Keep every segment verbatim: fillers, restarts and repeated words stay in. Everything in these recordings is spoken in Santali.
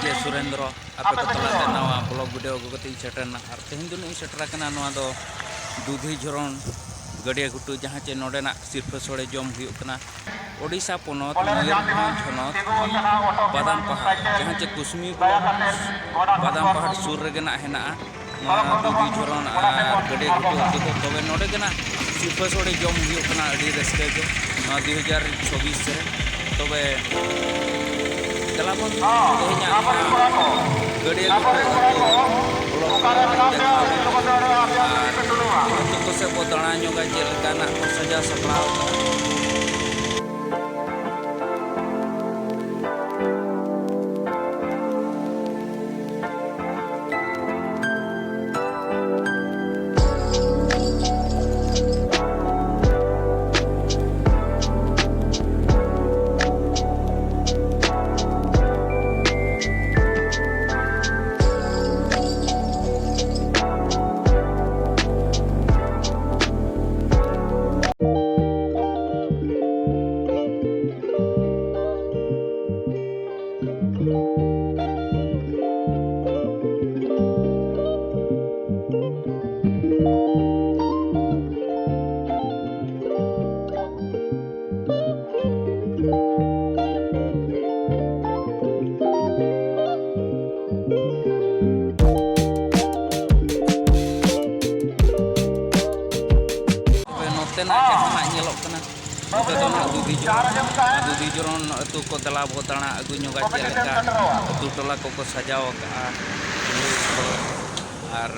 ᱡᱮ ᱥᱩᱨᱮᱱᱫᱨᱚ, ᱟᱯᱮ ᱠᱚ ᱛᱟᱞᱟᱛᱮ ᱱᱟᱣᱟ ᱵᱞᱚᱜ ᱵᱷᱤᱰᱤᱭᱳ ᱟᱹᱜᱩ ᱠᱟᱛᱮ ᱤᱧ ᱥᱮᱴᱮᱨ ᱮᱱᱟ᱾ ᱟᱨ ᱛᱮᱦᱮᱧ ᱫᱚ ᱱᱟᱜ ᱤᱧ ᱥᱮᱴᱮᱨ ᱟᱠᱟᱱᱟ ᱱᱚᱣᱟ ᱫᱚ ᱫᱩᱫᱷᱤ ᱡᱷᱚᱨᱚᱱ ᱜᱟᱹᱰᱭᱟᱹ ᱜᱷᱩᱴᱩ, ᱡᱟᱦᱟᱸ ᱪᱮ ᱱᱚᱰᱮᱱᱟᱜ ᱥᱤᱨᱯᱟᱹ ᱥᱳᱲᱮ ᱡᱚᱢ ᱦᱩᱭᱩᱜ ᱠᱟᱱᱟ᱾ ᱳᱰᱤᱥᱟ ᱯᱚᱱᱚᱛ, ᱢᱚᱭᱩᱨᱵᱷᱚᱸᱡᱽ ᱦᱚᱱᱚᱛ, ᱵᱟᱫᱟᱢ ᱯᱟᱦᱟᱲ, ᱡᱟᱦᱟᱸ ᱪᱮ ᱠᱩᱥᱢᱤ ᱵᱞᱚᱠ ᱵᱟᱫᱟᱢ ᱯᱟᱦᱟᱲ ᱥᱩᱨ ᱨᱮᱜᱮ ᱱᱟᱜ ᱦᱮᱱᱟᱜᱼᱟ᱾ ᱱᱚᱣᱟ ᱫᱩᱫᱷᱤ ᱡᱷᱚᱨᱚᱱ ᱟᱨ ᱜᱟᱹᱰᱭᱟᱹ ᱜᱷᱩᱴᱩ ᱟᱹᱛᱩ ᱫᱚ᱾ ᱛᱚᱵᱮ ᱱᱚᱰᱮ ᱜᱮ ᱱᱟᱜ ᱥᱤᱨᱯᱟᱹ ᱥᱳᱲᱮ ᱡᱚᱢ ᱦᱩᱭᱩᱜ ᱠᱟᱱᱟ ᱟᱹᱰᱤ ᱨᱟᱹᱥᱠᱟᱹ ᱜᱮ ᱱᱚᱣᱟ ᱫᱩ ᱦᱟᱡᱟᱨ ᱪᱷᱚᱵᱵᱤᱥ ᱨᱮ᱾ ᱛᱚᱵᱮ ᱫᱮᱞᱟ ᱵᱚᱱ ᱛᱮᱦᱮᱧᱟᱜ ᱱᱚᱣᱟ ᱜᱟᱹᱰᱭᱟᱹ ᱜᱷᱩᱴᱩ ᱟᱹᱛᱩ ᱵᱞᱚᱜ ᱨᱮ ᱫᱮᱠᱷᱟᱣ ᱵᱚᱱᱟ᱾ ᱟᱨ ᱟᱹᱛᱩ ᱠᱚᱥᱮᱫ ᱵᱚ ᱫᱟᱬᱟ ᱧᱚᱜᱟ, ᱪᱮᱫ ᱞᱮᱠᱟᱱᱟᱜ ᱠᱚ ᱥᱟᱡᱟᱣ ᱥᱟᱯᱲᱟᱣ ᱠᱟᱜᱼᱟ᱾ ᱛᱚᱵᱮ ᱱᱚᱛᱮᱱᱟᱜ ᱡᱟᱦᱟᱸ ᱱᱟᱜ ᱧᱮᱞᱚᱜ ᱠᱟᱱᱟ, ᱱᱚᱛᱮ ᱫᱚ ᱱᱟᱜ ᱫᱩᱫᱷᱤ ᱡᱷᱚᱨᱚᱱ, ᱫᱩᱫᱷᱤ ᱡᱷᱚᱨᱚᱱ ᱟᱹᱛᱩ ᱠᱚ ᱫᱮᱞᱟ ᱵᱚ ᱫᱟᱬᱟ ᱟᱹᱜᱩ ᱧᱚᱜᱟ, ᱪᱮᱫ ᱞᱮᱠᱟ ᱟᱹᱛᱩ ᱴᱚᱞᱟ ᱠᱚᱠᱚ ᱥᱟᱡᱟᱣ ᱟᱠᱟᱫᱼᱟ᱾ ᱟᱨ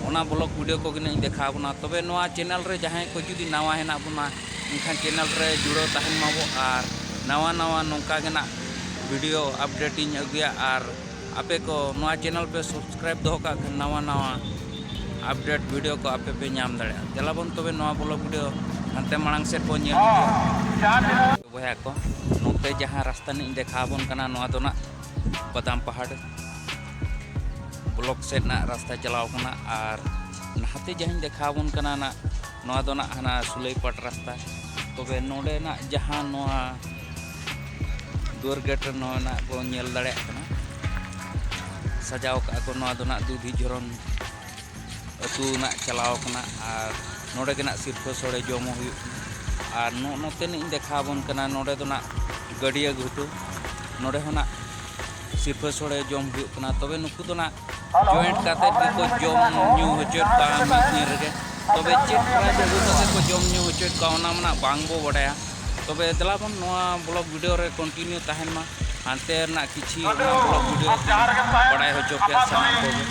ᱚᱱᱟ ᱵᱞᱚᱜ ᱵᱷᱤᱰᱤᱭᱳ ᱠᱚᱜᱮ ᱱᱟᱜ ᱤᱧ ᱫᱮᱠᱷᱟᱣ ᱵᱚᱱᱟ᱾ ᱛᱚᱵᱮ ᱱᱚᱣᱟ ᱪᱮᱱᱮᱞ ᱨᱮ ᱡᱟᱦᱟᱸᱭ ᱠᱚ ᱡᱩᱫᱤ ᱱᱟᱣᱟ ᱦᱮᱱᱟᱜ ᱵᱚᱱᱟ, ᱮᱱᱠᱷᱟᱱ ᱪᱮᱱᱮᱞ ᱨᱮ ᱡᱩᱲᱟᱹᱣ ᱛᱟᱦᱮᱱ ᱢᱟᱵᱚ ᱟᱨ ᱱᱟᱣᱟ ᱱᱟᱣᱟ ᱱᱚᱝᱠᱟ ᱜᱮ ᱱᱟᱜ ᱵᱷᱤᱰᱤᱭᱳ ᱟᱯᱰᱮᱴ ᱤᱧ ᱟᱹᱜᱩᱭᱟ᱾ ᱟᱨ ᱟᱯᱮ ᱠᱚ ᱱᱚᱣᱟ ᱪᱮᱱᱮᱞ ᱯᱮ ᱥᱟᱵᱥᱠᱨᱟᱭᱤᱵ ᱫᱚᱦᱚ ᱠᱟᱜ ᱠᱷᱟᱱ ᱱᱟᱣᱟ ᱱᱟᱣᱟ ᱟᱯᱰᱮᱴ ᱵᱷᱤᱰᱤᱭᱳ ᱠᱚ ᱟᱯᱮ ᱯᱮ ᱧᱟᱢ ᱫᱟᱲᱮᱭᱟᱜᱼᱟ᱾ ᱫᱮᱞᱟ ᱵᱚᱱ ᱛᱚᱵᱮ ᱱᱚᱣᱟ ᱵᱞᱚᱜ ᱵᱷᱤᱰᱤᱭᱳ ᱦᱟᱱᱛᱮ ᱢᱟᱲᱟᱝ ᱥᱮᱫ ᱵᱚᱱ ᱧᱮᱞ ᱤᱫᱤᱭᱟ᱾ ᱵᱚᱭᱦᱟ ᱠᱚ, ᱱᱚᱛᱮ ᱡᱟᱦᱟᱸ ᱨᱟᱥᱛᱟ ᱱᱟᱜ ᱤᱧ ᱫᱮᱠᱷᱟᱣ ᱟᱵᱚᱱ ᱠᱟᱱᱟ, ᱱᱚᱣᱟ ᱫᱚ ᱱᱟᱜ ᱵᱟᱫᱟᱢ ᱯᱟᱦᱟᱲ ᱵᱞᱚᱠ ᱥᱮᱫ ᱱᱟᱜ ᱨᱟᱥᱛᱟ ᱪᱟᱞᱟᱣ ᱠᱟᱱᱟ᱾ ᱟᱨ ᱱᱟᱦᱟᱛᱮ ᱡᱟᱦᱟᱸᱧ ᱫᱮᱠᱷᱟᱣ ᱟᱵᱚᱱ ᱠᱟᱱᱟ ᱱᱟᱜ, ᱱᱚᱣᱟ ᱫᱚ ᱱᱟᱜ ᱦᱟᱱᱟ ᱥᱩᱞᱟᱹᱭᱯᱟᱴ ᱨᱟᱥᱛᱟ᱾ ᱛᱚᱵᱮ ᱱᱚᱰᱮᱱᱟᱜ ᱡᱟᱦᱟᱸ ᱱᱚᱣᱟ ᱫᱩᱣᱟᱹᱨ ᱜᱮᱴ ᱨᱮ ᱱᱚᱣᱟ ᱱᱟᱜ ᱵᱚᱱ ᱧᱮᱞ ᱫᱟᱲᱮᱭᱟᱜ ᱠᱟᱱᱟ, ᱥᱟᱡᱟᱣ ᱠᱟᱜᱼᱟ ᱠᱚ, ᱱᱚᱣᱟ ᱫᱚ ᱱᱟᱜ ᱫᱩᱫᱷᱤ ᱡᱷᱚᱨᱚᱱ ᱟᱹᱛᱩ ᱱᱟᱜ ᱪᱟᱞᱟᱣ ᱠᱟᱱᱟ᱾ ᱟᱨ ᱱᱚᱰᱮ ᱜᱮ ᱱᱟᱜ ᱥᱤᱨᱯᱟᱹ ᱥᱳᱲᱮ ᱡᱚᱢ ᱦᱚᱸ ᱦᱩᱭᱩᱜ ᱠᱟᱱᱟ᱾ ᱟᱨ ᱱᱚ-, ᱱᱚᱛᱮ ᱱᱟᱜ ᱤᱧ ᱫᱮᱠᱷᱟᱣ ᱟᱵᱚᱱ ᱠᱟᱱᱟ, ᱱᱚᱰᱮ ᱫᱚ ᱱᱟᱜ ᱜᱟᱹᱰᱭᱟᱹ ᱜᱷᱩᱴᱩ, ᱱᱚᱰᱮ ᱦᱚᱸ ᱱᱟᱜ ᱥᱤᱨᱯᱟᱹ ᱥᱳᱲᱮ ᱡᱚᱢ ᱦᱩᱭᱩᱜ ᱠᱟᱱᱟ᱾ ᱛᱚᱵᱮ ᱱᱩᱠᱩ ᱫᱚ ᱱᱟᱜ joint ᱠᱟᱛᱮ ᱜᱮᱠᱚ ᱡᱚᱢ ᱧᱩ ᱦᱚᱪᱚᱭᱮᱫ ᱠᱚᱣᱟ ᱢᱤᱫ ᱫᱤᱱ ᱨᱮᱜᱮ᱾ ᱛᱚᱵᱮ ᱪᱮᱫ prize ᱟᱹᱜᱩ ᱠᱟᱛᱮ ᱠᱚ ᱡᱚᱢ ᱧᱩ ᱦᱚᱪᱚᱭᱮᱫ ᱠᱚᱣᱟ, ᱚᱱᱟ ᱢᱟ ᱱᱟᱜ ᱵᱟᱝ ᱵᱚ ᱵᱟᱰᱟᱭᱟ᱾ ᱛᱚᱵᱮ ᱫᱮᱞᱟ ᱵᱚᱱ ᱱᱚᱣᱟ vlog video ᱨᱮ continue ᱛᱟᱦᱮᱱ ᱢᱟ, ᱦᱟᱱᱛᱮ ᱨᱮᱱᱟᱜ ᱠᱤᱪᱷᱤ ᱚᱱᱟ vlog video ᱵᱟᱲᱟᱭ ᱦᱚᱪᱚ ᱯᱮᱭᱟ ᱥᱟᱱᱟᱢ ᱠᱚᱜᱮ᱾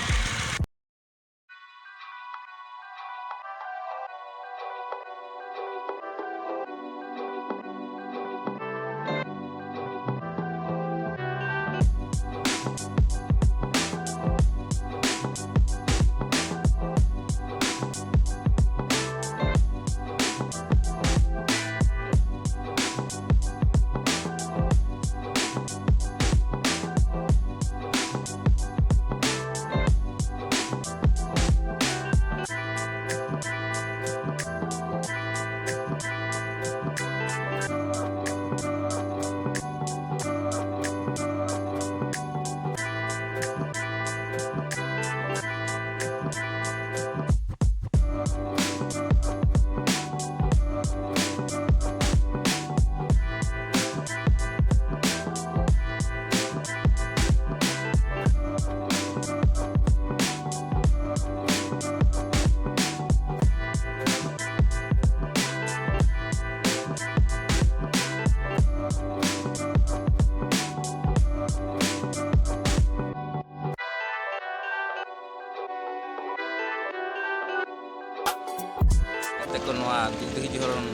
ᱛᱮᱠᱚ ᱱᱚᱣᱟ ᱫᱩᱫᱷᱤ ᱡᱷᱚᱨᱚᱱ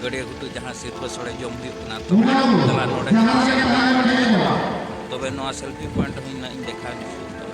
ᱜᱟᱹᱰᱭᱟᱹ ᱜᱷᱩᱴᱩ ᱡᱟᱦᱟᱸ ᱥᱤᱨᱯᱟᱹ ᱥᱳᱲᱮ ᱡᱚᱢ ᱦᱩᱭᱩᱜ ᱠᱟᱱᱟ, ᱛᱚ ᱫᱮᱞᱟ ᱱᱚᱰᱮ ᱠᱷᱚᱱ ᱥᱮᱱ ᱠᱟᱛᱮ, ᱛᱚᱵᱮ ᱱᱚᱣᱟ selfie point ᱦᱚᱸ ᱤᱧ ᱱᱟᱜ ᱤᱧ ᱫᱮᱠᱷᱟᱣ ᱧᱚᱜ ᱛᱟᱵᱚᱱᱟ᱾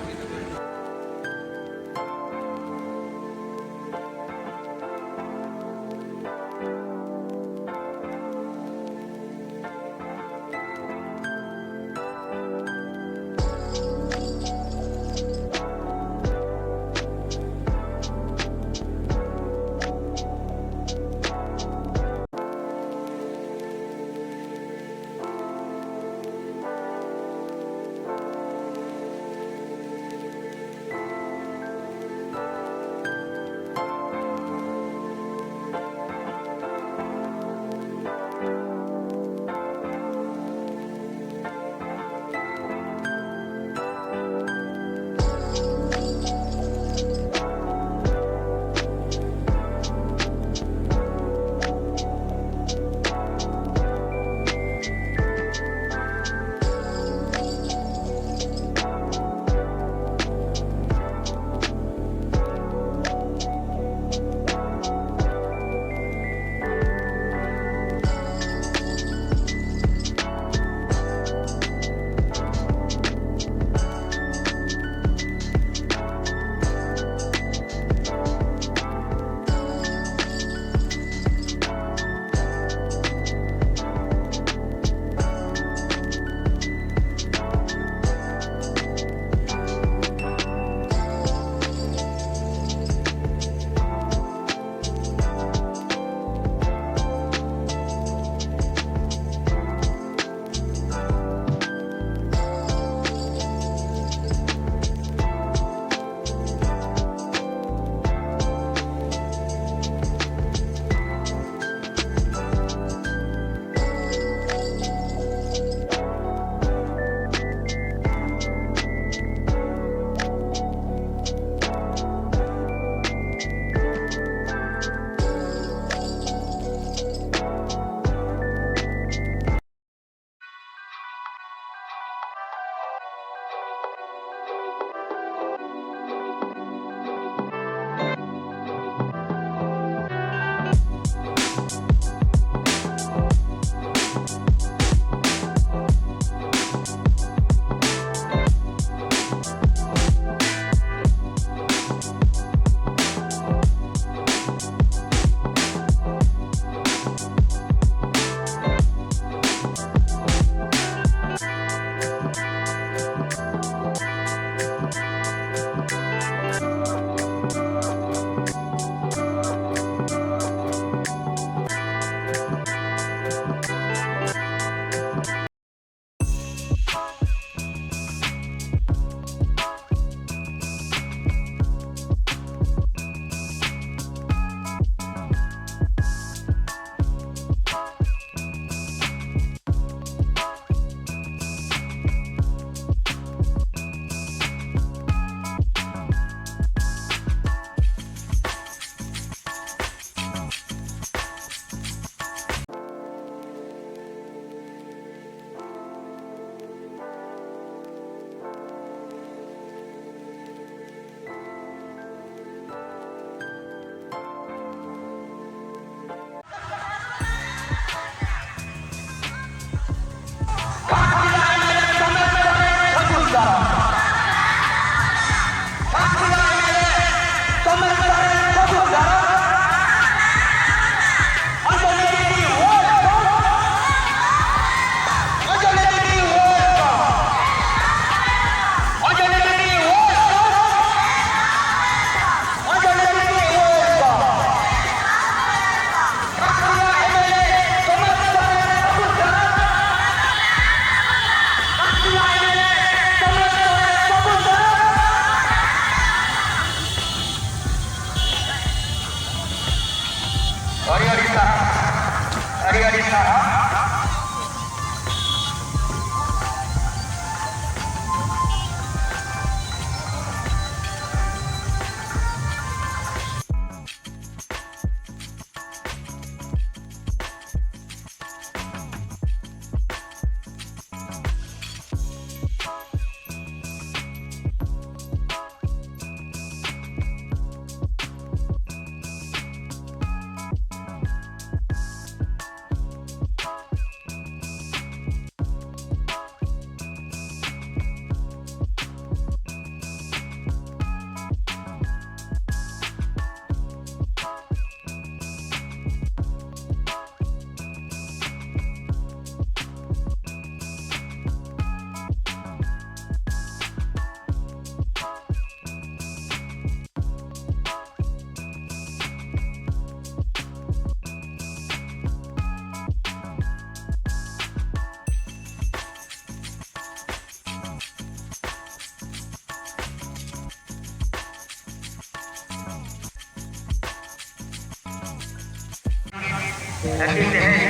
ᱦᱟᱹᱛᱤ ᱛᱮᱦᱮᱧ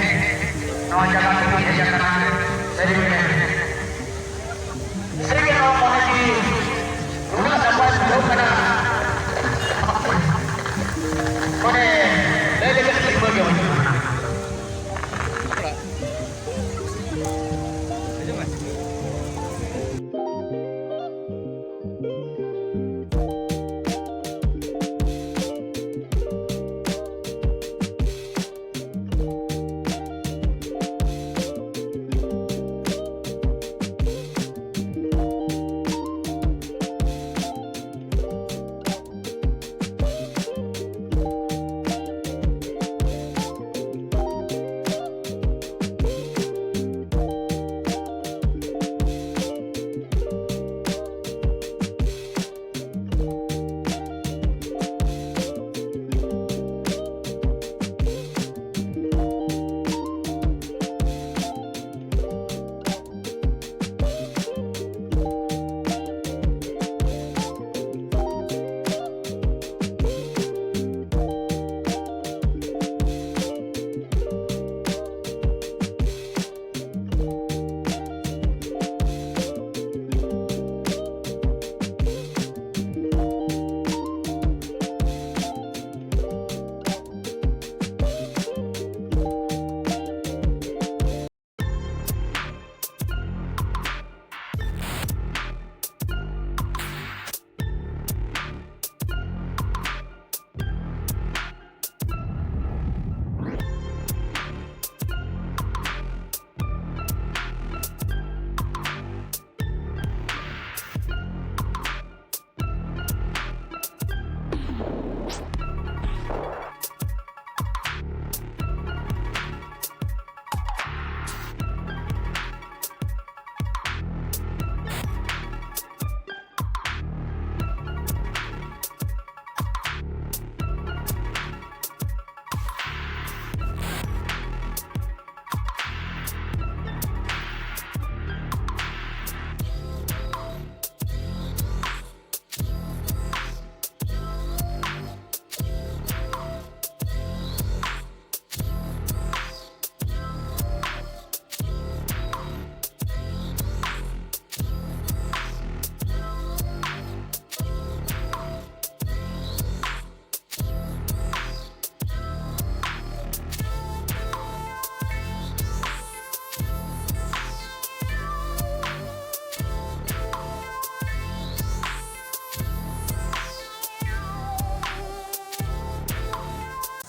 ᱱᱚᱣᱟ ᱡᱟᱭᱜᱟ ᱛᱮᱵᱚᱱ ᱦᱮᱡ ᱟᱠᱟᱱᱟ᱾ ᱥᱟᱹᱨᱤᱜᱮ, ᱥᱟᱹᱨᱤᱜᱮ ᱱᱚᱣᱟ ᱢᱚᱱᱮ ᱡᱤᱣᱤ ᱱᱩᱱᱟᱹᱜ ᱱᱟᱯᱟᱭ ᱵᱩᱡᱷᱟᱹᱜ ᱠᱟᱱᱟ᱾ ᱢᱟᱱᱮ ᱞᱟᱹᱭ ᱞᱮᱠᱷᱟᱱ ᱥᱤᱢᱟᱹ ᱜᱮ ᱵᱟᱹᱱᱩᱜᱼᱟ᱾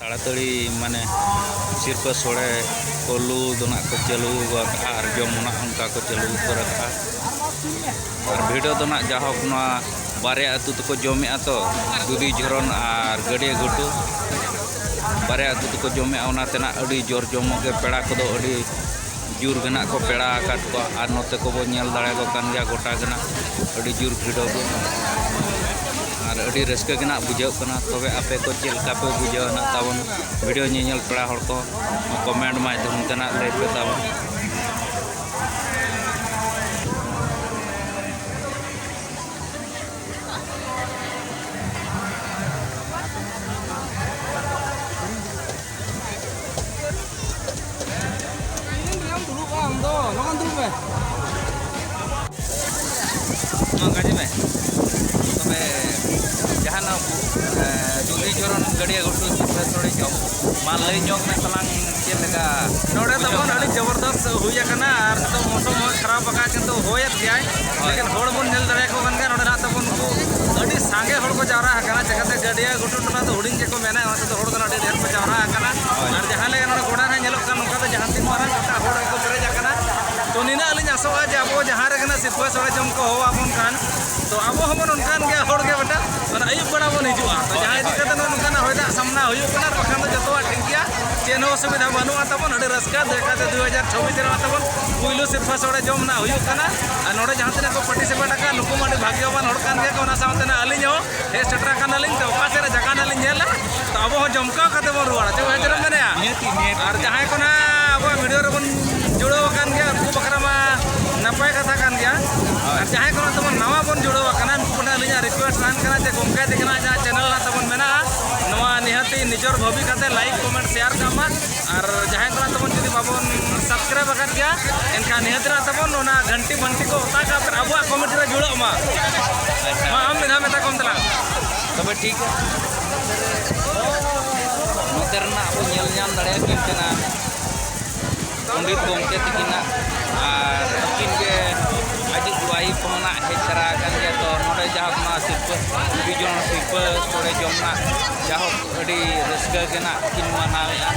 ᱛᱟᱲᱟᱛᱟᱲᱤ ᱢᱟᱱᱮ ᱥᱤᱨᱯᱟᱹ ᱥᱳᱲᱮ ᱠᱚ ᱞᱩ ᱫᱚ ᱱᱟᱜ ᱠᱚ ᱪᱟᱹᱞᱩ ᱟᱠᱟᱫᱼᱟ ᱟᱨ ᱡᱚᱢ ᱦᱚᱸ ᱱᱟᱜ ᱚᱱᱠᱟ ᱠᱚ ᱪᱟᱹᱞᱩ ᱩᱛᱟᱹᱨ ᱟᱠᱟᱫᱼᱟ᱾ ᱟᱨ ᱵᱷᱤᱰᱤᱭᱳ ᱫᱚ ᱱᱟᱜ ᱡᱟᱦᱳᱠ ᱱᱚᱣᱟ ᱵᱟᱨᱭᱟ ᱟᱹᱛᱩ ᱛᱮᱠᱚ ᱡᱚᱢᱮᱜᱼᱟ ᱛᱚ, ᱫᱩᱫᱤ ᱡᱷᱚᱨᱚᱱ ᱟᱨ ᱜᱟᱹᱰᱭᱟᱹ ᱜᱷᱩᱴᱩ, ᱵᱟᱨᱭᱟ ᱟᱹᱛᱩ ᱛᱮᱠᱚ ᱡᱚᱢᱮᱜᱼᱟ᱾ ᱚᱱᱟᱛᱮ ᱱᱟᱜ ᱟᱹᱰᱤ ᱡᱳᱨ ᱡᱚᱢᱚᱠ ᱜᱮ, ᱯᱮᱲᱟ ᱠᱚᱫᱚ ᱟᱹᱰᱤ ᱡᱳᱨ ᱜᱮ ᱱᱟᱜ ᱠᱚ ᱯᱮᱲᱟ ᱟᱠᱟᱫ ᱠᱚᱣᱟ᱾ ᱟᱨ ᱱᱚᱛᱮ ᱠᱚᱵᱚ ᱧᱮᱞ ᱫᱟᱲᱮᱭᱟᱠᱚ ᱠᱟᱱ ᱜᱮᱭᱟ, ᱜᱚᱴᱟ ᱜᱮ ᱱᱟᱜ ᱟᱹᱰᱤ ᱡᱳᱨ ᱵᱷᱤᱲ ᱜᱮ ᱟᱨ ᱟᱹᱰᱤ ᱨᱟᱹᱥᱠᱟᱹ ᱜᱮ ᱱᱟᱜ ᱵᱩᱡᱷᱟᱹᱜ ᱠᱟᱱᱟ᱾ ᱛᱚᱵᱮ ᱟᱯᱮ ᱠᱚ ᱪᱮᱫ ᱞᱮᱠᱟ ᱯᱮ ᱵᱩᱡᱷᱟᱹᱣᱟ ᱱᱟᱜ ᱛᱟᱵᱚᱱ ᱵᱷᱤᱰᱤᱭᱳ ᱧᱮᱧᱮᱞ ᱯᱮᱲᱟ ᱦᱚᱲ ᱠᱚ ᱠᱚᱢᱮᱱᱴ ᱢᱟᱫᱽᱫᱷᱚᱢ ᱛᱮ ᱱᱟᱜ ᱞᱟᱹᱭ ᱯᱮ ᱛᱟᱵᱚᱱ᱾ ᱛᱤᱱ ᱨᱮᱢ ᱫᱩᱲᱩᱵᱼᱟ ᱟᱢ ᱫᱚ? ᱞᱚᱜᱚᱱ ᱫᱩᱲᱩᱵ ᱢᱮ᱾ ᱱᱚᱣᱟ ᱜᱟᱹᱰᱤ ᱢᱮ᱾ ᱛᱚᱵᱮ ᱡᱟᱦᱟᱱᱟᱜ, ᱮ, ᱫᱩᱫᱤ ᱡᱷᱚᱨᱚᱱ ᱜᱟᱹᱰᱭᱟᱹ ᱜᱷᱩᱴᱩ ᱥᱤᱨᱯᱟᱹ ᱥᱳᱲᱮ ᱡᱚᱢ, ᱢᱟ ᱞᱟᱹᱭ ᱧᱚᱜ ᱢᱮ ᱛᱟᱞᱟᱝ, ᱪᱮᱫ ᱞᱮᱠᱟ ᱱᱚᱰᱮ ᱵᱩᱡᱷᱟᱹᱜ ᱛᱟᱵᱚᱱ ᱠᱟᱱᱟ? ᱟᱹᱰᱤ ᱡᱚᱵᱚᱨᱫᱚᱥ ᱦᱩᱭ ᱟᱠᱟᱱᱟ, ᱟᱨ ᱱᱤᱛᱚᱜ ᱢᱳᱥᱚᱢ ᱦᱚᱸ ᱠᱷᱟᱨᱟᱯ ᱟᱠᱟᱱ, ᱠᱤᱱᱛᱩ ᱦᱚᱭᱮᱫ ᱜᱮᱭᱟᱭ᱾ ᱦᱳᱭ᱾ ᱞᱮᱠᱤᱱ ᱦᱚᱲ ᱵᱚᱱ ᱧᱮᱞ ᱫᱟᱲᱮᱭᱟᱠᱚ ᱠᱟᱱ ᱜᱮᱭᱟ᱾ ᱱᱚᱰᱮ ᱱᱟᱜ ᱛᱟᱵᱚᱱ ᱱᱩᱠᱩ ᱟᱹᱰᱤ ᱥᱟᱸᱜᱮ ᱦᱚᱲ ᱠᱚ ᱡᱟᱣᱨᱟ ᱟᱠᱟᱱᱟ᱾ ᱪᱤᱠᱟᱹᱛᱮ ᱜᱟᱹᱰᱭᱟᱹ ᱜᱷᱩᱴᱩ ᱴᱚᱞᱟ ᱫᱚ ᱦᱩᱰᱤᱧ ᱜᱮᱠᱚ ᱢᱮᱱᱟ, ᱚᱱᱟ ᱛᱮᱫᱚ ᱦᱚᱲ ᱫᱚ ᱟᱹᱰᱤ ᱰᱷᱮᱨ ᱠᱚ ᱡᱟᱣᱨᱟ ᱟᱠᱟᱱᱟ᱾ ᱦᱳᱭ᱾ ᱟᱨ ᱡᱟᱦᱟᱸ ᱞᱮᱠᱟ ᱱᱚᱰᱮ ᱜᱚᱰᱟ ᱨᱮ ᱧᱮᱞᱚᱜ ᱠᱟᱱ, ᱱᱚᱝᱠᱟ ᱫᱚ ᱡᱟᱦᱟᱸ ᱛᱤᱱ ᱢᱟᱨᱟᱝ ᱜᱚᱴᱟ ᱦᱚᱲ ᱜᱮᱠᱚ ᱯᱮᱨᱮᱡ ᱟᱠᱟᱱᱟ᱾ ᱛᱚ, ᱱᱤᱱᱟᱹᱜ ᱞᱤᱧ ᱟᱥᱚᱜᱼᱟ ᱡᱮ ᱟᱵᱚ ᱡᱟᱦᱟᱸ ᱨᱮᱜᱮ ᱱᱟᱜ ᱥᱤᱨᱯᱟᱹ ᱥᱚᱲᱮ ᱡᱚᱢ ᱠᱚ ᱦᱚᱦᱚ ᱟᱵᱚᱱ ᱠᱷᱟᱱ, ᱛᱚ ᱟᱵᱚ ᱦᱚᱸᱵᱚᱱ ᱚᱱᱠᱟᱱ ᱜᱮᱭᱟ ᱦᱚᱲ ᱜᱮ ᱵᱮᱴᱟ, ᱢᱟᱱᱮ ᱟᱹᱭᱩᱵ ᱵᱮᱲᱟ ᱵᱚᱱ ᱦᱤᱡᱩᱜᱼᱟ᱾ ᱛᱚ ᱡᱟᱦᱟᱸ ᱤᱫᱤ ᱠᱟᱛᱮ ᱱᱚᱜᱼᱚ ᱱᱚᱝᱠᱟᱱᱟᱜ ᱦᱚᱭ ᱫᱟᱜ ᱥᱟᱢᱱᱟ ᱦᱩᱭᱩᱜ ᱠᱟᱱᱟ, ᱟᱨ ᱵᱟᱠᱷᱟᱱ ᱫᱚ ᱡᱚᱛᱚᱣᱟᱜ ᱴᱷᱤᱠ ᱜᱮᱭᱟ, ᱪᱮᱫ ᱦᱚᱸ ᱚᱥᱩᱵᱤᱫᱷᱟ ᱵᱟᱹᱱᱩᱜᱼᱟ ᱛᱟᱵᱚᱱ᱾ ᱟᱹᱰᱤ ᱨᱟᱹᱥᱠᱟᱹ ᱫᱮᱠᱷᱟᱛᱮ ᱫᱩ ᱦᱟᱡᱟᱨ ᱪᱷᱚᱵᱵᱤᱥ ᱨᱮ ᱛᱟᱵᱚᱱ ᱯᱩᱭᱞᱩ ᱥᱤᱨᱯᱟᱹ ᱥᱚᱲᱮ ᱡᱚᱢ ᱨᱮᱱᱟᱜ ᱦᱩᱭᱩᱜ ᱠᱟᱱᱟ᱾ ᱟᱨ ᱱᱚᱰᱮ ᱡᱟᱦᱟᱸ ᱛᱤᱱᱟᱹᱜ ᱠᱚ ᱯᱟᱨᱴᱤᱥᱤᱯᱮᱴ ᱟᱠᱟᱫ, ᱱᱩᱠᱩ ᱢᱟ ᱟᱹᱰᱤ ᱵᱷᱟᱜᱽᱭᱚᱵᱟᱱ ᱦᱚᱲ ᱠᱟᱱ ᱜᱮᱭᱟ ᱠᱚ, ᱚᱱᱟ ᱥᱟᱶᱛᱮ ᱱᱟᱜ ᱟᱹᱞᱤᱧ ᱦᱚᱸ ᱦᱮᱡ ᱥᱮᱴᱮᱨ ᱟᱠᱟᱱᱟᱞᱤᱧ᱾ ᱛᱚ ᱚᱠᱟ ᱥᱮᱫ ᱨᱮ ᱡᱟᱭᱜᱟ ᱱᱟᱜ ᱞᱤᱧ ᱧᱮᱞᱟ, ᱛᱚ ᱟᱵᱚ ᱦᱚᱸ ᱡᱚᱢᱠᱟᱣ ᱠᱟᱛᱮ ᱵᱚᱱ ᱨᱩᱣᱟᱹᱲᱟ᱾ ᱪᱮᱫ ᱵᱷᱟᱭ ᱪᱮᱫ ᱮᱢ ᱢᱮᱱᱮᱜᱼᱟ? ᱱᱤᱦᱟᱹᱛᱤ, ᱱᱤᱦᱟᱹᱛᱤ᱾ ᱟᱨ ᱡᱟᱦᱟᱸᱭ ᱠᱚ ᱱᱟᱜ ᱟᱵᱚᱣᱟᱜ ᱵᱷᱤᱰᱤᱭᱳ ᱨᱮᱵᱚᱱ ᱡᱩᱲᱟᱹᱣ ᱟᱠᱟᱱ ᱜᱮᱭᱟ, ᱩᱱᱠᱩ ᱵᱟᱠᱷᱨᱟ ᱢᱟ ᱱᱟᱯᱟᱭ ᱠᱟᱛᱷᱟ ᱠᱟᱱ ᱜᱮᱭᱟ᱾ ᱦᱳᱭ᱾ ᱟᱨ ᱡᱟᱦᱟᱸᱭ ᱠᱚ ᱱᱟᱜ ᱛᱟᱵᱚᱱ ᱱᱟᱣᱟ ᱵᱚᱱ ᱡᱩᱲᱟᱹᱣ ᱟᱠᱟᱱᱟ, ᱩᱱᱠᱩ ᱠᱚ ᱱᱟᱜ ᱟᱹᱞᱤᱧᱟᱜ ᱨᱤᱠᱩᱭᱮᱥᱴ ᱛᱟᱦᱮᱱ ᱠᱟᱱᱟ ᱡᱮ ᱜᱚᱢᱠᱮ ᱛᱤᱠᱤᱱᱟᱜ ᱡᱟᱦᱟᱸ ᱪᱮᱱᱮᱞ ᱱᱟᱜ ᱛᱟᱵᱚᱱ ᱢᱮᱱᱟᱜᱼᱟ, ᱱᱚᱣᱟ ᱱᱤᱦᱟᱹᱛᱤ ᱱᱤᱡᱚᱨ ᱵᱷᱟᱹᱵᱤ ᱠᱟᱛᱮ ᱞᱟᱭᱤᱠ, ᱠᱚᱢᱮᱱᱴ, ᱥᱮᱭᱟᱨ ᱠᱟᱜ ᱢᱟ᱾ ᱟᱨ ᱡᱟᱦᱟᱸᱭ ᱠᱚ ᱱᱟᱜ ᱛᱟᱵᱚᱱ ᱡᱩᱫᱤ ᱵᱟᱵᱚᱱ ᱥᱟᱵᱥᱠᱨᱟᱭᱤᱵ ᱟᱠᱟᱫ ᱜᱮᱭᱟ, ᱮᱱᱠᱷᱟᱱ ᱱᱤᱦᱟᱹᱛ ᱱᱟᱜ ᱛᱟᱵᱚᱱ ᱚᱱᱟ ᱜᱷᱟᱱᱴᱤ ᱵᱷᱟᱱᱴᱤ ᱠᱚ ᱚᱛᱟ ᱠᱟᱜ ᱯᱮ, ᱟᱵᱚᱣᱟᱜ ᱠᱚᱢᱤᱴᱤ ᱨᱮ ᱡᱩᱲᱟᱹᱜ ᱢᱟ᱾ ᱟᱪᱪᱷᱟ᱾ ᱢᱟ ᱟᱢ ᱢᱤᱫ ᱫᱷᱟᱣ ᱢᱮᱛᱟ ᱠᱚᱢ ᱛᱟᱞᱟᱝ᱾ ᱛᱚᱵᱮ ᱴᱷᱤᱠ ᱜᱮᱭᱟ᱾ ᱱᱚᱛᱮ ᱨᱮᱱᱟᱜ ᱟᱵᱚ ᱧᱮᱞ ᱧᱟᱢ ᱫᱟᱲᱮᱭᱟᱜ ᱠᱟᱱ ᱛᱟᱦᱮᱱᱟ᱾ ᱯᱚᱱᱰᱤᱛ ᱜᱚᱢᱠᱮ ᱛᱟᱹᱠᱤᱱᱟᱜ, ᱟᱨ ᱩᱱᱠᱤᱱ ᱜᱮ ᱟᱡᱤᱡ ᱣᱟᱭᱤᱯ ᱦᱚᱸ ᱱᱟᱜ ᱦᱮᱡ ᱥᱮᱴᱮᱨ ᱟᱠᱟᱱ ᱜᱮᱭᱟ᱾ ᱛᱚ ᱱᱚᱰᱮ ᱡᱟᱦᱟᱸ ᱚᱱᱟ ᱥᱤᱨᱯᱟᱹ ᱯᱩᱨᱟᱹ ᱡᱚᱱ ᱥᱤᱨᱯᱟᱹ ᱥᱳᱲᱮ ᱡᱚᱢ ᱨᱮᱱᱟᱜ ᱡᱟᱭᱦᱳᱠ ᱟᱹᱰᱤ ᱨᱟᱹᱥᱠᱟᱹ ᱜᱮ ᱱᱟᱜ ᱠᱤᱱ ᱢᱟᱱᱟᱣᱮᱫᱼᱟ᱾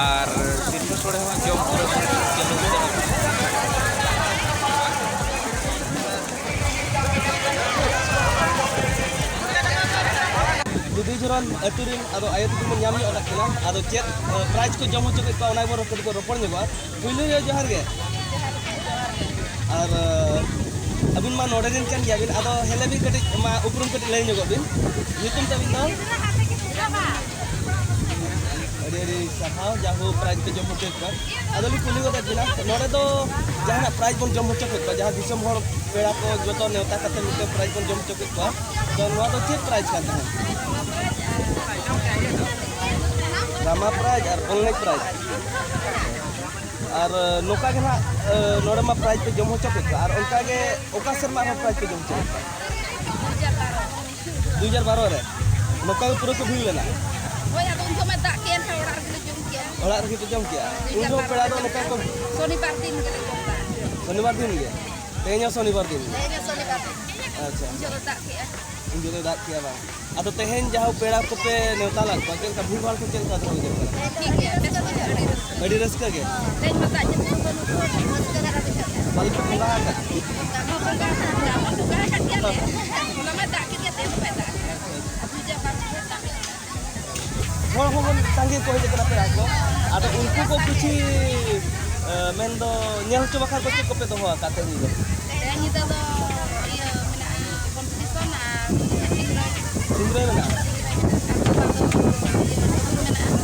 ᱟᱨ ᱥᱤᱨᱯᱟᱹ ᱥᱳᱲᱮ ᱦᱚᱸ ᱡᱚᱢ ᱯᱩᱨᱟᱹ ᱯᱩᱨᱟᱹ ᱪᱟᱹᱞᱩ ᱩᱛᱟᱹᱨ ᱟᱠᱟᱱᱟ᱾ ᱫᱩᱫᱤ ᱡᱷᱚᱨᱚᱱ ᱟᱹᱛᱩ ᱨᱮᱱ ᱟᱫᱚ ᱟᱭᱳ ᱛᱟᱹᱠᱤᱱ ᱵᱚᱱ ᱧᱟᱢ ᱧᱚᱜ ᱟᱠᱟᱫ ᱠᱤᱱᱟ᱾ ᱟᱫᱚ ᱪᱮᱫ ᱯᱨᱟᱭᱤᱡᱽ ᱠᱚ ᱡᱚᱢ ᱦᱚᱪᱚ ᱠᱮᱫ ᱠᱚᱣᱟ, ᱚᱱᱟ ᱜᱮᱵᱚᱱ ᱠᱟᱹᱴᱤᱡ ᱵᱚᱱ ᱨᱚᱯᱚᱲ ᱧᱚᱜᱚᱜᱼᱟ᱾ ᱯᱩᱭᱞᱩ ᱨᱮ ᱡᱚᱦᱟᱨ ᱜᱮ᱾ ᱟᱨ ᱟᱹᱵᱤᱱ ᱢᱟ ᱱᱚᱰᱮ ᱨᱮᱱ ᱠᱟᱱ ᱜᱮᱭᱟᱵᱤᱱ, ᱟᱫᱚ ᱦᱮᱸ ᱞᱟᱹᱭ ᱵᱤᱱ ᱠᱟᱹᱴᱤᱡ ᱢᱟ ᱩᱯᱨᱩᱢ ᱠᱟᱹᱴᱤᱡ ᱞᱟᱹᱭ ᱧᱚᱜᱚᱜ ᱵᱤᱱ᱾ ᱧᱩᱛᱩᱢ ᱛᱟᱹᱵᱤᱱ ᱫᱚ? ᱟᱹᱰᱤ ᱟᱹᱰᱤ ᱥᱟᱨᱦᱟᱣ, ᱡᱟᱦᱳ ᱯᱨᱟᱭᱤᱡᱽ ᱯᱮ ᱡᱚᱢ ᱦᱚᱪᱚᱭᱮᱫ ᱠᱚᱣᱟ᱾ ᱟᱫᱚ ᱞᱤᱧ ᱠᱩᱞᱤ ᱜᱚᱫᱮᱫ ᱵᱤᱱᱟ, ᱱᱚᱰᱮ ᱫᱚ ᱡᱟᱦᱟᱱᱟᱜ ᱯᱨᱟᱭᱤᱡᱽ ᱵᱚᱱ ᱡᱚᱢ ᱦᱚᱪᱚ ᱠᱮᱫ ᱠᱚᱣᱟ, ᱡᱟᱦᱟᱸ ᱫᱤᱥᱚᱢ ᱦᱚᱲ ᱯᱮᱲᱟ ᱠᱚ ᱡᱚᱛᱚ ᱱᱮᱣᱛᱟ ᱠᱟᱛᱮ ᱢᱤᱫᱴᱮᱱ ᱯᱨᱟᱭᱤᱡᱽ ᱵᱚᱱ ᱡᱚᱢ ᱦᱚᱪᱚ ᱠᱮᱫ ᱠᱚᱣᱟ, ᱛᱚ ᱱᱚᱣᱟ ᱫᱚ ᱪᱮᱫ ᱯᱨᱟᱭᱤᱡᱽ ᱠᱟᱱ ᱛᱟᱦᱮᱸᱫ? ᱰᱨᱟᱢᱟ ᱯᱨᱟᱭᱤᱡᱽ ᱟᱨ ᱵᱚᱞ ᱮᱱᱮᱡ ᱯᱨᱟᱭᱤᱡᱽ᱾ ᱟᱨ ᱱᱚᱝᱠᱟ ᱜᱮ ᱱᱟᱦᱟᱜ ᱱᱚᱰᱮ ᱢᱟ ᱯᱨᱟᱭᱤᱡᱽ ᱯᱮ ᱡᱚᱢ ᱦᱚᱪᱚ ᱠᱮᱫ ᱠᱚᱣᱟ, ᱟᱨ ᱚᱱᱠᱟ ᱜᱮ ᱚᱠᱟ ᱥᱮᱨᱢᱟ ᱟᱨᱦᱚᱸ ᱯᱨᱟᱭᱤᱡᱽ ᱯᱮ ᱡᱚᱢ ᱦᱚᱪᱚ ᱠᱮᱫ ᱠᱚᱣᱟ? ᱫᱩ ᱦᱟᱡᱟᱨ ᱵᱟᱨᱚ ᱨᱮ ᱱᱚᱝᱠᱟ ᱜᱮ ᱯᱩᱨᱟᱹ ᱠᱚ ᱵᱷᱤᱲ ᱞᱮᱱᱟ᱾ ᱦᱳᱭ, ᱟᱫᱚ ᱩᱱ ᱡᱚᱠᱷᱚᱡ ᱢᱟ ᱫᱟᱜ ᱠᱮᱫ ᱮᱱᱠᱷᱟᱱ ᱚᱲᱟᱜ ᱨᱮᱜᱮ ᱞᱮ ᱡᱚᱢ ᱠᱮᱜᱼᱟ᱾ ᱚᱲᱟᱜ ᱨᱮᱜᱮ ᱯᱮ ᱡᱚᱢ ᱠᱮᱜᱼᱟ? ᱩᱱ ᱡᱚᱠᱷᱚᱡ ᱯᱮᱲᱟ ᱫᱚ ᱱᱚᱝᱠᱟ ᱠᱚ ᱥᱚᱱᱤᱵᱟᱨ ᱫᱤᱱ ᱜᱮᱞᱮ ᱡᱚᱢ ᱫᱟ᱾ ᱥᱚᱱᱤᱵᱟᱨ ᱫᱤᱱ ᱜᱮ? ᱛᱮᱦᱮᱧ ᱦᱚᱸ ᱥᱚᱱᱤᱵᱟᱨ ᱫᱤᱱ ᱜᱮ? ᱛᱮᱦᱮᱧ ᱦᱚᱸ ᱥᱚᱱᱤᱵᱟᱨ ᱫᱤᱱ᱾ ᱟᱪᱪᱷᱟ᱾ ᱩᱱ ᱡᱚᱠᱷᱚᱡ ᱫᱚ ᱫᱟᱜ ᱠᱮᱜᱼᱟ᱾ ᱩᱱ ᱡᱚᱠᱷᱚᱡ ᱫᱚ ᱫᱟᱜ ᱠᱮᱜᱼᱟ ᱵᱟᱝ? ᱟᱫᱚ ᱛᱮᱦᱮᱧ ᱡᱟᱦᱟᱸ ᱯᱮᱲᱟ ᱠᱚᱯᱮ ᱱᱮᱣᱛᱟ ᱞᱮᱫ ᱠᱚᱣᱟ, ᱪᱮᱫ ᱞᱮᱠᱟ ᱵᱷᱤᱲ ᱵᱷᱟᱲ ᱠᱚ ᱪᱮᱫ ᱞᱮᱠᱟ ᱫᱚᱦᱚ ᱦᱩᱭ ᱠᱟᱱᱟ? ᱴᱷᱤᱠ ᱜᱮᱭᱟ, ᱵᱮᱥ ᱜᱮ, ᱟᱹᱰᱤ ᱨᱟᱹᱥᱠᱟᱹ᱾ ᱟᱹᱰᱤ ᱨᱟᱹᱥᱠᱟᱹ ᱜᱮ? ᱛᱮᱦᱮᱧ ᱢᱟ ᱫᱟᱜ ᱡᱟᱹᱯᱩᱫ ᱵᱟᱹᱱᱩᱜ ᱨᱮᱦᱚᱸ ᱟᱹᱰᱤ ᱨᱟᱹᱥᱠᱟᱹ ᱫᱷᱟᱨᱟ ᱜᱮ ᱵᱩᱡᱷᱟᱹᱜ ᱠᱟᱱᱟ᱾ ᱵᱟᱞᱮ ᱯᱮ ᱵᱚᱸᱜᱟ ᱟᱠᱟᱫ? ᱵᱚᱸᱜᱟ ᱢᱟ ᱵᱚᱸᱜᱟ ᱟᱠᱟᱫ ᱜᱮᱭᱟᱞᱮ᱾ ᱦᱚᱞᱟ ᱢᱟ ᱫᱟᱜ ᱠᱮᱫ ᱜᱮᱭᱟ, ᱛᱮᱦᱮᱧ ᱫᱚ ᱵᱟᱭ ᱫᱟᱜ ᱠᱮᱫᱟ᱾ ᱟᱨ ᱯᱩᱡᱟᱹ ᱵᱟᱝ ᱦᱩᱭᱩᱜ ᱠᱟᱱ ᱜᱮᱭᱟ᱾ ᱦᱚᱲ ᱦᱚᱸᱵᱚᱱ ᱥᱟᱸᱜᱮ ᱠᱚ ᱦᱮᱡ ᱟᱠᱟᱱᱟ ᱯᱮᱲᱟ ᱠᱚ᱾ ᱟᱫᱚ ᱩᱱᱠᱩ ᱠᱚ ᱠᱤᱪᱷᱤ, ᱮ, ᱢᱮᱱᱫᱚ ᱧᱮᱞ ᱦᱚᱪᱚ ᱵᱟᱠᱷᱨᱟ ᱫᱚ ᱪᱮᱫ ᱠᱚᱯᱮ ᱫᱚᱦᱚ ᱟᱠᱟᱫ ᱛᱮᱦᱮᱧ ᱫᱚ? ᱛᱮᱦᱮᱧ ᱧᱤᱫᱟᱹ ᱫᱚ ᱤᱭᱟᱹ ᱢᱮᱱᱟᱜᱼᱟ, ᱠᱚᱢᱯᱤᱴᱤᱥᱚᱱ ᱟᱨ ᱥᱤᱝᱨᱟᱹᱭ᱾ ᱥᱤᱝᱨᱟᱹᱭ ᱢᱮᱱᱟᱜᱼᱟ? ᱥᱤᱝᱨᱟᱹᱭ ᱢᱮᱱᱟᱜᱼᱟ᱾ ᱟᱨ ᱫᱚᱥᱟᱨ ᱫᱚ ᱤᱭᱟᱹ ᱰᱟᱹᱵᱩᱨ ᱢᱮᱱᱟᱜᱼᱟ᱾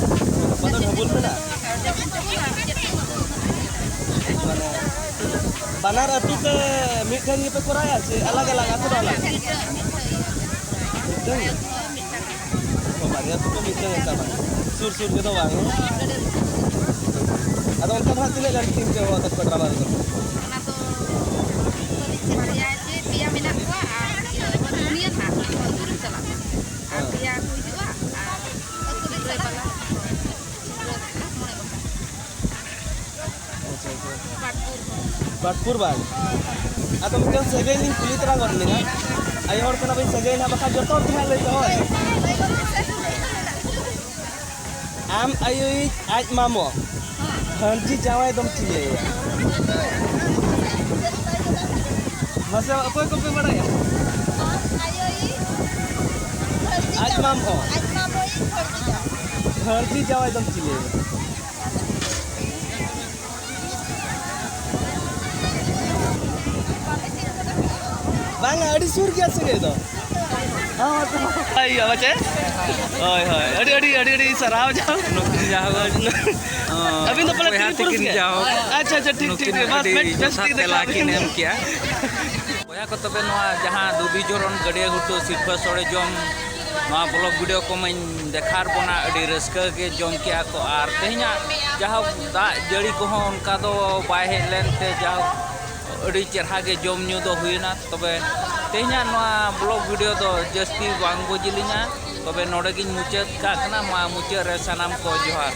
ᱜᱟᱯᱟ ᱫᱚ ᱰᱷᱟᱹᱵᱩᱞ ᱢᱮᱱᱟᱜᱼᱟ? ᱰᱟᱹᱵᱩᱨ, ᱰᱟᱹᱵᱩᱨ ᱟᱨ ᱪᱮᱫ ᱠᱚ ᱢᱟᱱᱮ ᱵᱟᱱᱟᱨ ᱟᱹᱛᱩ ᱛᱮ ᱢᱤᱫ ᱴᱷᱮᱱ ᱜᱮᱯᱮ ᱠᱚᱨᱟᱣᱟ ᱥᱮ ᱟᱞᱟᱜᱽ ᱟᱞᱟᱜᱽ ᱟᱹᱛᱩ ᱫᱚ ᱟᱞᱟᱜᱽ? ᱢᱤᱫᱴᱟᱹᱝ, ᱢᱤᱫᱴᱟᱹᱝ ᱤᱭᱟᱹ᱾ ᱢᱤᱫᱴᱟᱹᱝ? ᱚ, ᱵᱟᱨᱭᱟ ᱟᱹᱛᱩ ᱫᱚ ᱢᱤᱫᱴᱟᱹᱝ ᱚᱱᱠᱟ ᱵᱟᱝ? ᱥᱩᱨ ᱥᱩᱨ ᱜᱮᱫᱚ ᱵᱟᱝ? ᱟᱫᱚ ᱚᱱᱠᱟ ᱫᱚ ᱦᱟᱸᱜ ᱛᱤᱱᱟᱹᱜ ᱜᱟᱱ ᱴᱤᱢ ᱯᱮ ᱦᱚᱦᱚ ᱟᱠᱟᱫ ᱠᱚᱣᱟ ᱰᱨᱟᱢᱟ ᱨᱮᱫᱚ? ᱚᱱᱟ ᱫᱚ ᱵᱟᱨᱭᱟ ᱪᱮ ᱯᱮᱭᱟ ᱢᱮᱱᱟᱜ ᱠᱚᱣᱟ ᱟᱨ ᱤᱭᱟᱹ ᱯᱩᱱᱭᱟᱹ ᱱᱟᱦᱟᱜ ᱟᱹᱛᱩ ᱨᱮᱱ ᱪᱟᱞᱟᱜ ᱠᱟᱱᱟ᱾ ᱟᱨ ᱦᱮᱸ᱾ ᱯᱮᱭᱟ ᱠᱚ ᱦᱤᱡᱩᱜᱼᱟ ᱟᱨ ᱟᱹᱛᱩ ᱨᱮᱱ ᱪᱟᱞᱟᱜ ᱠᱟᱱᱟ᱾ ᱟᱪᱪᱷᱟ, ᱟᱪᱪᱷᱟ᱾ ᱯᱟᱴᱯᱩᱨ ᱵᱟᱝ? ᱟᱫᱚ ᱢᱤᱫᱴᱟᱝ ᱥᱟᱹᱜᱟᱹᱭ ᱞᱤᱧ ᱠᱩᱞᱤ ᱛᱚᱨᱟ ᱜᱚᱫ ᱞᱮᱱᱟ᱾ ᱟᱭᱳ ᱦᱚᱲ ᱠᱟᱱᱟ ᱵᱤᱱ, ᱥᱟᱹᱜᱟᱹᱭ ᱱᱟᱦᱟᱜ ᱵᱟᱠᱷᱟᱱ ᱡᱚᱛᱚ ᱦᱚᱲ ᱜᱮ ᱱᱟᱦᱟᱜ ᱞᱟᱹᱭ ᱫᱚᱦᱚᱭ᱾ ᱟᱢ ᱟᱭᱳᱭᱤᱡ ᱟᱡ ᱢᱟᱢᱚ, ᱦᱟᱹᱱᱡᱤ ᱡᱟᱶᱟᱭ ᱫᱚᱢ ᱪᱤᱞᱤᱭᱟᱭᱟ? ᱢᱟᱥᱮ ᱚᱠᱚᱭ ᱠᱚᱯᱮ ᱵᱟᱲᱟᱭᱟ? ᱟᱡ ᱢᱟᱢᱚ᱾ ᱦᱟᱹᱱᱡᱤ ᱡᱟᱶᱟᱭ ᱫᱚᱢ ᱪᱤᱞᱤᱭᱟᱭᱟ? ᱵᱟᱝᱟ, ᱟᱹᱰᱤ ᱥᱩᱨ ᱜᱮᱭᱟ ᱥᱟᱹᱜᱟᱹᱭ ᱫᱚ᱾ ᱦᱳᱭ, ᱵᱟᱵᱟ ᱪᱮ? ᱦᱳᱭ, ᱦᱳᱭ, ᱟᱹᱰᱤ, ᱟᱹᱰᱤ, ᱟᱹᱰᱤ, ᱟᱹᱰᱤ ᱥᱟᱨᱦᱟᱣ ᱡᱟᱦᱟᱸ᱾ ᱱᱩᱠᱤᱱ ᱡᱟᱦᱟᱸ ᱠᱚ, ᱟᱹᱵᱤᱱ ᱫᱚ ᱯᱟᱞᱮ ᱵᱚᱭᱦᱟ ᱛᱤᱨᱤ ᱯᱩᱨᱩᱥ ᱛᱤᱠᱤᱱ ᱜᱮ? ᱡᱟᱦᱟᱸ᱾ ᱟᱪᱪᱷᱟ, ᱟᱪᱪᱷᱟ, ᱴᱷᱤᱠ, ᱴᱷᱤᱠ, ᱱᱩᱠᱤᱱ ᱴᱷᱤᱠ, ᱵᱟᱥ, ᱟᱹᱰᱤ ᱵᱮᱥ, ᱵᱮᱥ, ᱡᱚᱛᱷᱟᱛ ᱴᱷᱤᱠ ᱛᱮᱞᱟ ᱫᱮᱠᱷᱟᱣ ᱠᱤᱱ ᱵᱤᱱ᱾ ᱮᱢ ᱠᱮᱜᱼᱟ᱾ ᱵᱚᱭᱦᱟ ᱠᱚ, ᱛᱚᱵᱮ ᱱᱚᱣᱟ ᱡᱟᱦᱟᱸ ᱫᱩᱵᱤ ᱡᱷᱚᱨᱚᱱ ᱜᱟᱹᱰᱭᱟᱹ ᱜᱷᱩᱴᱩ ᱥᱤᱨᱯᱟᱹ ᱥᱚᱲᱮ ᱡᱚᱢ, ᱱᱚᱣᱟ vlog video ᱠᱚ ᱢᱟᱧ ᱫᱮᱠᱷᱟᱣ ᱵᱚᱱᱟ, ᱟᱹᱰᱤ ᱨᱟᱹᱥᱠᱟᱹ ᱜᱮ ᱡᱚᱢ ᱠᱮᱜᱼᱟ ᱠᱚ᱾ ᱟᱨ ᱛᱮᱦᱮᱧᱟᱜ ᱡᱟᱦᱟᱸ ᱫᱟᱜ ᱡᱟᱹᱲᱤ ᱠᱚᱦᱚᱸ ᱚᱱᱠᱟ ᱫᱚ ᱵᱟᱭ ᱦᱮᱡ ᱞᱮᱱ ᱛᱮ ᱡᱟᱦᱳᱠ ᱟᱹᱰᱤ ᱪᱮᱨᱦᱟ ᱜᱮ ᱡᱚᱢ ᱧᱩ ᱫᱚ ᱦᱩᱭᱮᱱᱟ᱾ ᱛᱚᱵᱮ ᱛᱮᱦᱮᱧᱟᱜ ᱱᱚᱣᱟ vlog video ᱫᱚ ᱡᱟᱹᱥᱛᱤ ᱵᱟᱝ ᱵᱚ ᱡᱤᱞᱤᱧᱟ, ᱛᱚᱵᱮ ᱱᱚᱰᱮ ᱜᱤᱧ ᱢᱩᱪᱟᱹᱫ ᱠᱟᱜ ᱠᱟᱱᱟ᱾ ᱢᱟ ᱢᱩᱪᱟᱹᱫ ᱨᱮ ᱥᱟᱱᱟᱢ ᱠᱚ ᱡᱚᱦᱟᱨ᱾